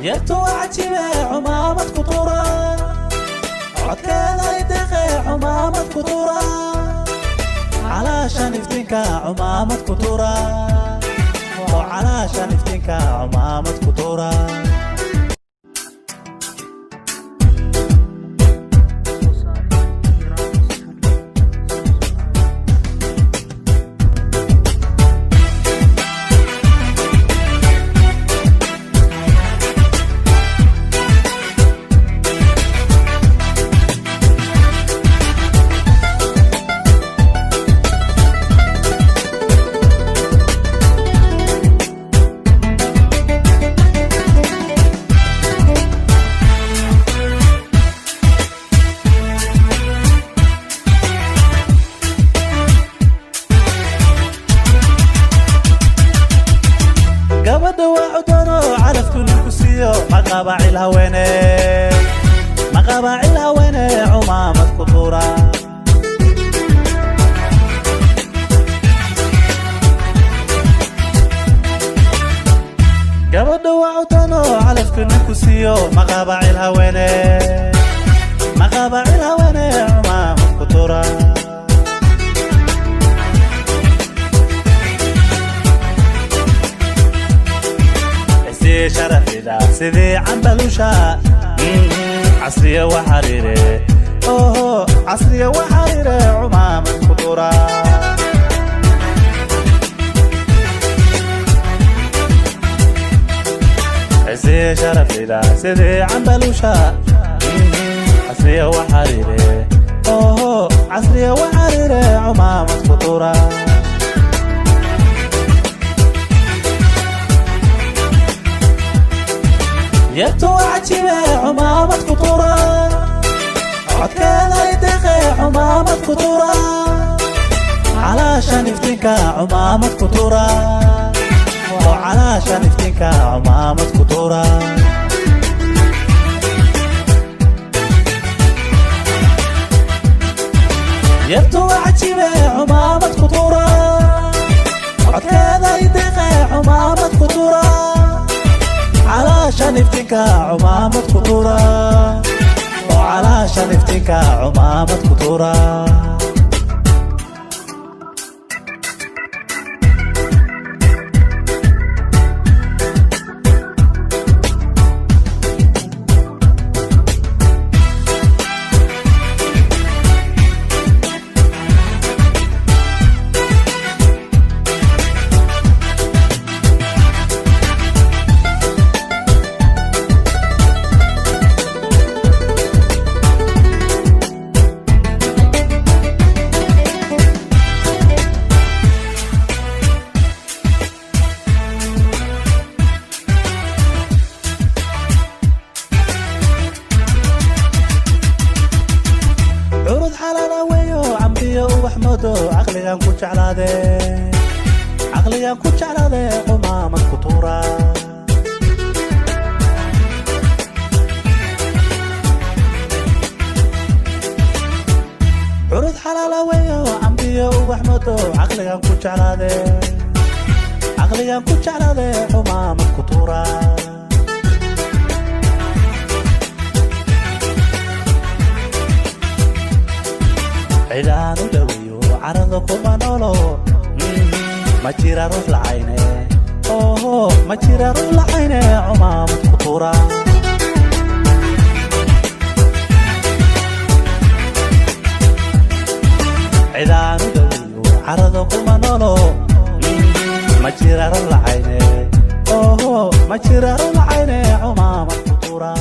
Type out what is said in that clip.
Yartu cajibe, cumaamad ku tura, codkeeda ideqe, cumaamad ku tura, calaashan iftiinka, cumaamad ku tura, oo calaashan iftiinka, cumaamad ku tura. Soo saarista Iran Studio soo saaray. Gabadha waa cudano, calafku ninku siiyo, maqabaacil haweene, maqabaacil haweene, cumaamad ku tuura. Gabadha waa cudano, calafku ninku siiyo, maqabaacil haweene, maqabaacil haweene, cumaamad ku tuura. Sidii sharafida, sidii cambalusha, casriya waxariire, oho, casriya waxariire, cumaamad ku tura. Sidii sharafida, sidii cambalusha, casriya waxariire, oho, casriya waxariire, cumaamad ku tura. Yartu cajibe, cumaamad ku tura, codkeeda ideqe, cumaamad ku tura, calaashan iftiinka, cumaamad ku tura, oo calaashan iftiinka, cumaamad ku tura. Yartu cajibe, cumaamad ku tura, codkeeda ideqe, cumaamad ku tura, calaashan iftiinka, cumaamad ku tura, oo calaashan iftiinka, cumaamad ku tura. Curud xalaala weeyo, cambiyo ubax moodo, caqligan ku jeclaade, caqligan ku jeclaade, cumaamad ku tuura. Curud xalaala weeyo, cambiyo ubax moodo, caqligan ku jeclaade, caqligan ku jeclaade, cumaamad ku tuura. Cidaan u dhoweeyo carada kuma noolo, ma jira ruux lacayne, oho, ma jira ruux lacayne, cumaamad ku tuura. Cidaan u dhoweeyo carada kuma noolo, ma jira ruux lacayne, oho, ma jira ruux lacayne, cumaamad ku tuura.